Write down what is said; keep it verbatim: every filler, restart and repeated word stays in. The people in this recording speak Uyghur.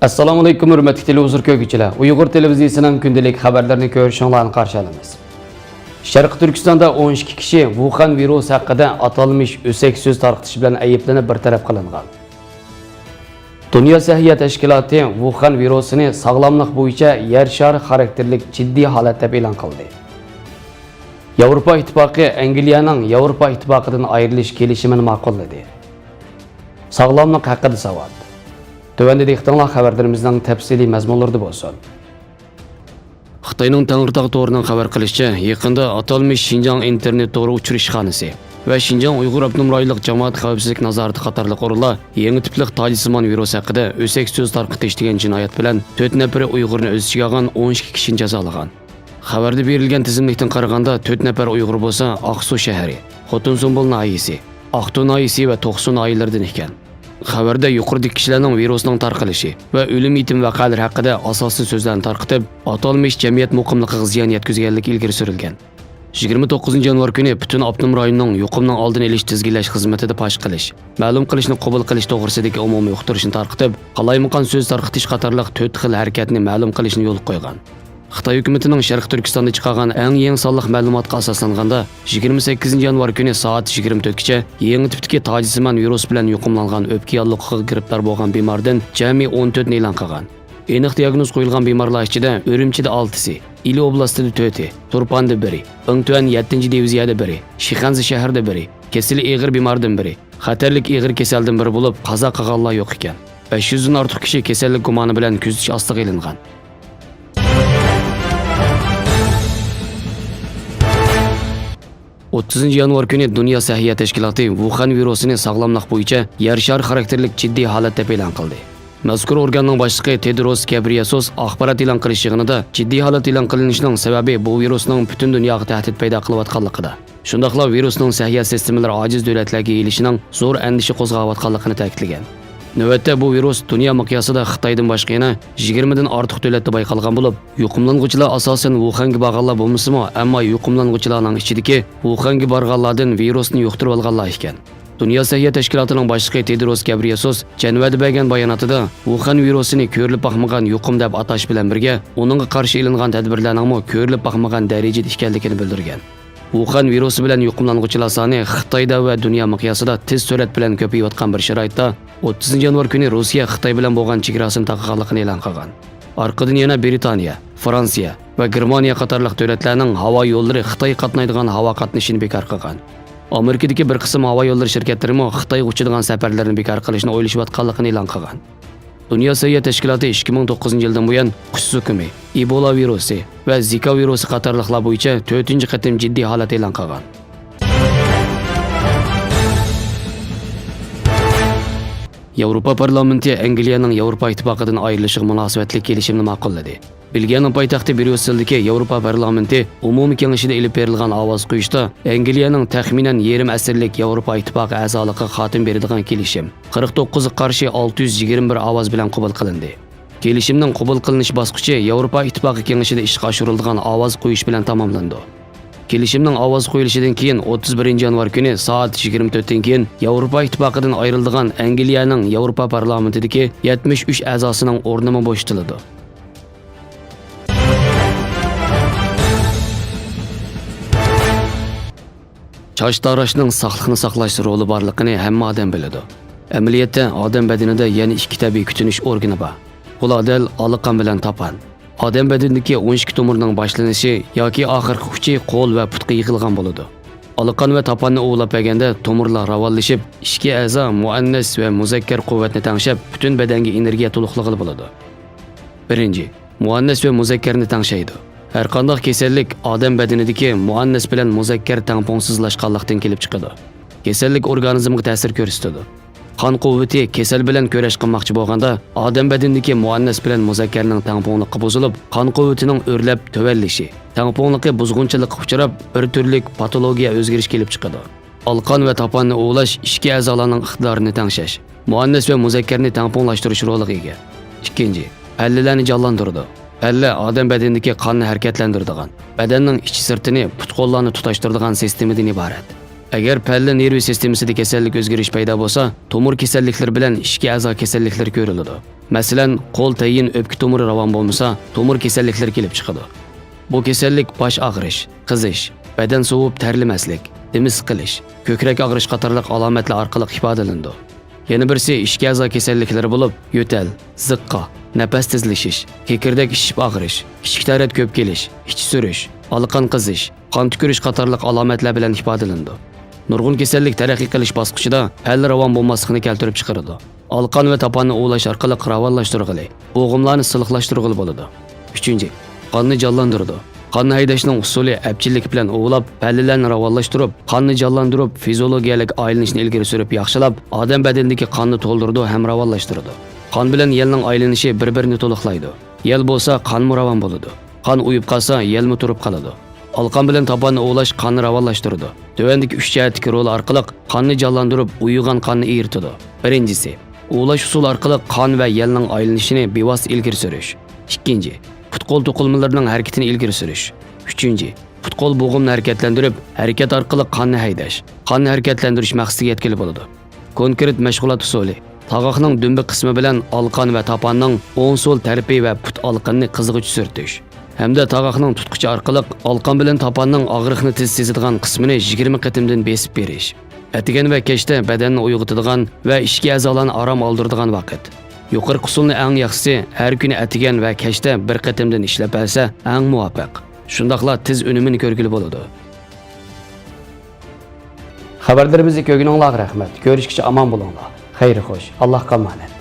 ئەسسالامۇئەلەيكۇم، ھۆرمەتلىك تېلېۋىزور كۆرگۈچىلەر! ئۇيغۇر تېلېۋىزىيىسىنىڭ كۈندىلىك خەۋەرلىرىنى كۆرۈشۈڭلارنى قارشى ئالىمىز. شەرقىي تۈركىستاندا ئون ئىككى كىشى ۋۇخەن ۋىرۇسى ھەققىدە ئاتالمىش ئۆسەك سۆز تارقىتىش بىلەن ئەيىبلىنىپ بىر تەرەپ قىلىنغان. دۇنيا سەھىيە تەشكىلاتى ۋۇخەن ۋىرۇسىنى ساغلاملىق بويىچە يەر شارى خاراكتېرلىك جىددىي ھالەت دەپ ئېلان قىلدى. ياۋروپا ئىتتىپاقى ئەنگلىيەنىڭ ياۋروپا ئىتتىپاقىدىن ئايرىلىش كېلىشىمىنى ماقۇللىدى. ساغلاملىق ھەققىدە ساۋات. تۆۋەندە دىققىتىڭلار خەۋەرلىرىمىزنىڭ تەپسىلىي مەزمۇنلىرىدا بولسۇن. خىتاينىڭ تەڭرىتاغ تورىنىڭ خەۋەر قىلىشىچە، يېقىندا ئاتالمىش شىنجاڭ ئىنتېرنېت تورى ئۇچۇر ئىشخانىسى ۋە شىنجاڭ ئۇيغۇر ئاپتونوم رايونلۇق جامائەت خەۋپسىزلىك نازارىتى قاتارلىق ئورۇنلار يېڭى تىپلىق تاجسىمان ۋىرۇس ھەققىدە ئۆسەك سۆز تارقىتىش دېگەن جىنايەت بىلەن تۆت نەپىرى ئۇيغۇرنى ئۆز ئىچىگە ئالغان ئون ئىككى كىشىنى جازالىغان. خەۋەردە بېرىلگەن تىزىملىكتىن قارىغاندا، تۆت نەپەر ئۇيغۇر بولسا ئاقسۇ شەھىرى، خوتۇن سۇمبۇل ناھىيەسى، ئاقتۇ ناھىيەسى ۋە توقسۇ ناھىيەلىرىدىن ئىكەن. خەۋەردە يۇقىرىدىكى كىشىلەرنىڭ ۋىرۇسنىڭ تارقىلىشى ۋە ئۆلۈم يېتىم ۋەقەلىرى ھەققىدە ئاساسسىز سۆزلەرنى تارقىتىپ، ئاتالمىش جەمئىيەت مۇقىملىقىغا زىيان يەتكۈزگەنلىكى ئىلگىرى سۈرۈلگەن. يىگىرمە توققۇزىنچى يانۋار كۈنى پۈتۈن ئاپتونوم رايوننىڭ يۇقۇمنىڭ ئالدىنى ئېلىش تىزگىنلەش خىزمىتىدە پاش قىلىش، مەلۇم قىلىشنى قوبۇل قىلىش توغرىسىدىكى ئومۇمىي ئۇقتۇرۇشنى تارقىتىپ، قالايمىقان سۆز تارقىتىش قاتارلىق تۆت خىل ھەرىكەتنى مەلۇم قىلىشنى يولغا قويغان. خىتاي ھۆكۈمىتىنىڭ شەرقىي تۈركىستاندا چىقارغان ئەڭ يېڭى سانلىق مەلۇماتقا ئاساسلانغاندا، يىگىرمە سەككىزىنچى يانۋار كۈنى سائەت يىگىرمە تۆتكىچە يېڭى تىپتىكى تاجسىمان ۋىرۇس بىلەن يۇقۇملانغان ئۆپكە ياللۇغىغا گىرىپتار بولغان بىماردىن جەمئىي ئون تۆتنى ئېلان قىلغان. ئېنىق دىياگنوز قويۇلغان بىمارلار ئىچىدە ئۈرۈمچىدە ئالتىسى، ئىلى ئوبلاستىدا تۆتى، تۇرپاندا بىرى، ئېڭتۈەن يەتتىنچى دىۋىزىيەدە بىرى، شىخەنزە شەھىرىدە بىرى، كېسىلى ئېغىر بىماردىن بىرى، خەتەرلىك ئېغىر كېسەلدىن بىرى بولۇپ، قازا قىلغانلار يوق ئىكەن. بەش يۈزدىن ئارتۇق كىشى كېسەللىك گۇمانى بىلەن كۆزىتىش ئاستىغا ئېلىنغان. ئوتتۇزىنچى يانۋار كۈنى دۇنيا سەھىيە تەشكىلاتى ۋۇخەن ۋىرۇسىنى ساغلاملىق بويىچە يەر شارى خاراكتېرلىك جىددىي ھالەت دەپ ئېلان قىلدى. مەزكۇر ئورگاننىڭ باشلىقى تېدروس گەبرىيەسۇس ئاخبارات ئېلان قىلىش يىغىنىدا جىددىي ھالەت ئېلان قىلىنىشىنىڭ سەۋەبى بۇ ۋىرۇسنىڭ پۈتۈن دۇنياغا تەھدىت پەيدا قىلىۋاتقانلىقىدا، شۇنداقلا ۋىرۇسنىڭ سەھىيە سىستېمىلىرى ئاجىز دۆلەتلەرگە يېيىلىشىنىڭ زور ئەندىشە قوزغاۋاتقانلىقىنى تەكىتلىگەن. نۆۋەتتە بۇ ۋىرۇس دۇنيا مىقياسىدا خىتايدىن باشقا يەنە يىگىرمىدىن ئارتۇق دۆلەتتە بايقالغان بولۇپ، يۇقۇملانغۇچىلار ئاساسەن ۋۇخەنگە بارغانلار بولمىسىمۇ، ئەمما يۇقۇملانغۇچىلارنىڭ ئىچىدىكى ۋۇخەنگە بارغانلاردىن ۋىرۇسنى يۇقتۇرۇۋالغانلار ئىكەن. دۇنيا سەھىيە تەشكىلاتىنىڭ باشلىقى تېدروس گەبرىيەسۇس جەنۋەدە بەرگەن باياناتىدا، ۋۇخەن ۋىرۇسىنى كۆرۈلۈپ باقمىغان يۇقۇم دەپ ئاتاش بىلەن بىرگە، ئۇنىڭغا قارشى ئېلىنغان تەدبىرلەرنىڭمۇ كۆرۈلۈپ باقمىغان دەرىجىدە ئىكەنلىكىنى بىلدۈرگەن. ۋۇخەن ۋىرۇسى بىلەن يۇقۇملانغۇچىلار سانى خىتايدا ۋە دۇنيا مىقياسىدا تېز سۈرئەت بىلەن كۆپىيىۋاتقان بىر شارائىتتا، ئوتتۇزىنچى يانۋار كۈنى روسىيە خىتاي بىلەن بولغان چېگراسىنى تاقىغانلىقىنى ئېلان قىلغان. ئارقىدىن يەنە برىتانىيە، فرانسىيە ۋە گېرمانىيە قاتارلىق دۆلەتلەرنىڭ ھاۋا يوللىرى خىتايغا قاتنايدىغان ھاۋا قاتنىشىنى بىكار قىلغان. ئامېرىكىدىكى بىر قىسىم ھاۋا يوللىرى شىركەتلىرىمۇ خىتايغا ئۇچىدىغان سەپەرلىرىنى بىكار قىلىشنى ئويلىشىۋاتقانلىقىنى ئېلان قىلغان. دۇنيا سەھىيە تەشكىلاتى ئىككى مىڭ توققۇزىنچى يىلدىن بۇيان قۇش زۇكىمى، ئىبولا ۋىرۇسى ۋە زىكا ۋىرۇسى قاتارلىقلار بويىچە تۆتىنچى قېتىم جىددىي ھالەت ئېلان قىلغان. ياۋروپا پارلامېنتى ئەنگلىيەنىڭ ياۋروپا ئىتتىپاقىدىن ئايرىلىشىغا مۇناسىۋەتلىك كېلىشىمنى ماقۇللىدى. بېلگىيەنىڭ پايتەختى بريۇسسېلدىكى ياۋروپا پارلامېنتى ئومۇمىي كېڭىشىدە ئېلىپ بېرىلغان ئاۋاز قويۇشتا ئەنگلىيەنىڭ تەخمىنەن يېرىم ئەسىرلىك ياۋروپا ئىتتىپاقى ئەزالىقىغا خاتىمە بېرىدىغان كېلىشىم قىرىق توققۇزغا قارشى ئالتە يۈز يىگىرمە بىر ئاۋاز بىلەن قوبۇل قىلىندى. كېلىشىمنىڭ قوبۇل قىلىنىش باسقۇچى ياۋروپا ئىتتىپاقى كېڭىشىدە ئىشقا ئاشۇرۇلىدىغان ئاۋاز قويۇش بىلەن تاماملىنىدۇ. كېلىشىمنىڭ ئاۋاز قويۇلۇشىدىن كېيىن، ئوتتۇز بىرىنچى يانۋار كۈنى سائەت يىگىرمە تۆتتىن كېيىن ياۋروپا ئىتتىپاقىدىن ئايرىلىدىغان ئەنگلىيەنىڭ ياۋروپا پارلامېنتىدىكى يەتمىش ئۈچ ئەزاسىنىڭ ئورنىمۇ بوشىتىلىدۇ. چاچ تاراشنىڭ ساقلىقنى ساقلاش رولى بارلىقىنى ھەممە ئادەم بىلىدۇ. ئەمەلىيەتتە، ئادەم بەدىنىدە يەنە ئىككى تەبىئىي كۈتۈنۈش ئورگىنى بار. بۇلار دەل ئالىقان بىلەن تاپان. ئادەم بەدىنىدىكى ئون ئىككى تومۇرنىڭ باشلىنىشى ياكى ئاخىرقى ئۇچى قول ۋە پۇتقا يىغىلغان بولىدۇ. ئالىقان ۋە تاپاننى ئۇۋىلاپ بەرگەندە، تومۇرلار راۋانلىشىپ، ئىچكى ئەزا مۇئەننەس ۋە مۇزەككەر قۇۋۋەتنى تەڭشەپ، پۈتۈن بەدەنگە ئېنېرگىيە تولۇقلىغىلى بولىدۇ. بىرىنچى، مۇئەننەس ۋە مۇزەككەرنى تەڭشەيدۇ. ھەرقانداق كېسەللىك ئادەم بەدىنىدىكى مۇئەننەس بىلەن مۇزەككەر تەڭپۇڭسىزلاشقانلىقتىن كېلىپ چىقىدۇ. كېسەللىك ئورگانىزمغا تەسىر كۆرسىتىدۇ. قان قۇۋۋىتى كېسەل بىلەن كۈرەش قىلماقچى بولغاندا، ئادەم بەدىنىدىكى مۇئەننەس بىلەن مۇزەككەرنىڭ تەڭپۇڭلۇقى بۇزۇلۇپ، قان قۇۋۋىتىنىڭ ئۆرلەپ تۆۋەنلىشى، تەڭپۇڭلۇقى بۇزغۇنچىلىققا ئۇچراپ، بىر تۈرلۈك پاتولوگىيە ئۆزگىرىش كېلىپ چىقىدۇ. ئالىقان ۋە تاپاننى ئۇۋۇلاش ئىچكى ئەزالارنىڭ ئىقتىدارىنى تەڭشەش، مۇئەننەس ۋە مۇزەككەرنى تەڭپۇڭلاشتۇرۇش رولىغا ئىگە. ئىككىنچى، پەللىلەرنى جانلاندۇرىدۇ. پەللە ئادەم بەدىنىدىكى قاننى ھەرىكەتلەندۈرىدىغان، بەدەننىڭ ئىچى سىرتىنى، پۇت-قوللارنى تۇتاشتۇرىدىغان سىستېمىدىن ئىبارەت. ئەگەر پەللە نېرۋا سىستېمىسىدا كېسەللىك ئۆزگىرىش پەيدا بولسا، تومۇر كېسەللىكلىرى بىلەن ئىچكى ئەزا كېسەللىكلىرى كۆرۈلىدۇ. مەسىلەن، قول، تەيىن، ئۆپكە تومۇرى راۋان بولمىسا، تومۇر كېسەللىكلىرى كېلىپ چىقىدۇ. بۇ كېسەللىك باش ئاغرىش، قىزىش، بەدەن سوۋۇپ تەرلىمەسلىك، دېمى سىقىلىش، كۆكرەك ئاغرىش قاتارلىق ئالامەتلەر ئارقىلىق ئىپادىلىنىدۇ. يەنە بىرسى ئىچكى ئەزا كېسەللىكلىرى بولۇپ، يۆتەل، زىققا، نەپەس تېزلىشىش، كېكىردەك ئىششىپ ئاغرىش، كىچىك تەرەت كۆپ كېلىش، ئىچ سۈرۈش، ئالىقان قىزىش، قان تۈكۈرۈش قاتارلىق ئالامەتلەر بىلەن ئىپادىلىنىدۇ. نۇرغۇن كېسەللىك تەرەققىي قىلىش باسقۇچىدا پەللە راۋان بولماسلىقىنى كەلتۈرۈپ چىقىرىدۇ. ئالىقان ۋە تاپاننى ئۇۋۇلاش ئارقىلىق راۋانلاشتۇرغىلى، بوغۇملارنى سىلىقلاشتۇرغىلى بولىدۇ. ئۈچىنچى، قاننى جانلاندۇرىدۇ. قاننى ھەيدەشنىڭ ئۇسۇلى ئەپچىللىك بىلەن ئۇۋۇلاپ، پەللىلەرنى راۋانلاشتۇرۇپ، قاننى جانلاندۇرۇپ، فىزىيولوگىيەلىك ئايلىنىشنى ئىلگىرى سۈرۈپ ياخشىلاپ، ئادەم بەدىنىدىكى قاننى تولدۇرىدۇ ھەم راۋانلاشتۇرىدۇ. قان بىلەن يەلنىڭ ئايلىنىشى بىر-بىرىنى تولۇقلايدۇ. يەل بولسا قانمۇ راۋان بولىدۇ. قان ئۇيۇپ قالسا، يەلمۇ تۇرۇپ قالىدۇ. ئالىقان بىلەن تاپاننى ئۇۋۇلاش قاننى راۋانلاشتۇرىدۇ. تۆۋەندىكى ئۈچ جەھەتتىكى رول ئارقىلىق قاننى جانلاندۇرۇپ، ئۇيۇغان قاننى ئېرىتىدۇ. بىرىنچىسى، ئۇۋۇلاش ئۇسۇلى ئارقىلىق قان ۋە يەلنىڭ ئايلىنىشىنى بىۋاسىتە ئىلگىرى سۈرۈش. ئىككىنچى، پۇت-قول توقۇلمىلىرىنىڭ ھەرىكىتىنى ئىلگىرى سۈرۈش. ئۈچىنچى، پۇت-قول بوغۇمنى ھەرىكەتلەندۈرۈپ، ھەرىكەت ئارقىلىق قاننى ھەيدەش. قاننى ھەرىكەتلەندۈرۈش مەقسىتىگە يەتكىلى بولىدۇ. كونكرېت مەشغۇلات ئۇسۇلى. تاغاقنىڭ دۈمبە قىسمى بىلەن ئالىقان ۋە تاپاننىڭ ئوڭ سول تەرىپى ۋە پۇت ئالىقىنىنى قىزغۇچ سۈرتۈش. ھەمدە تاغاقنىڭ تۇتقۇچى ئارقىلىق ئالىقان بىلەن تاپاننىڭ ئاغرىقنى تېز سېزىدىغان قىسمىنى يىگىرمە قېتىمدىن بېسىپ بېرىش. ئەتىگەن ۋە كەچتە بەدەننى ئويغىتىدىغان ۋە ئىچكى ئەزالارنى ئارام ئالدۇرىدىغان ۋاقىت. يۇقىرىقى ئۇسۇلنى ئەڭ ياخشىسى ھەر كۈنى ئەتىگەن ۋە كەچتە بىر قېتىمدىن ئىشلەپ بەرسە ئەڭ مۇۋاپىق. شۇنداقلا تېز ئۈنۈمىنى كۆرگىلى بولىدۇ. خەۋەرلىرىمىزنى كۆرگىنىڭلارغا رەھمەت. كۆرۈشكىچە ئامان بولۇڭلار. خەير خوش. ئاللاھقا ئامانەت.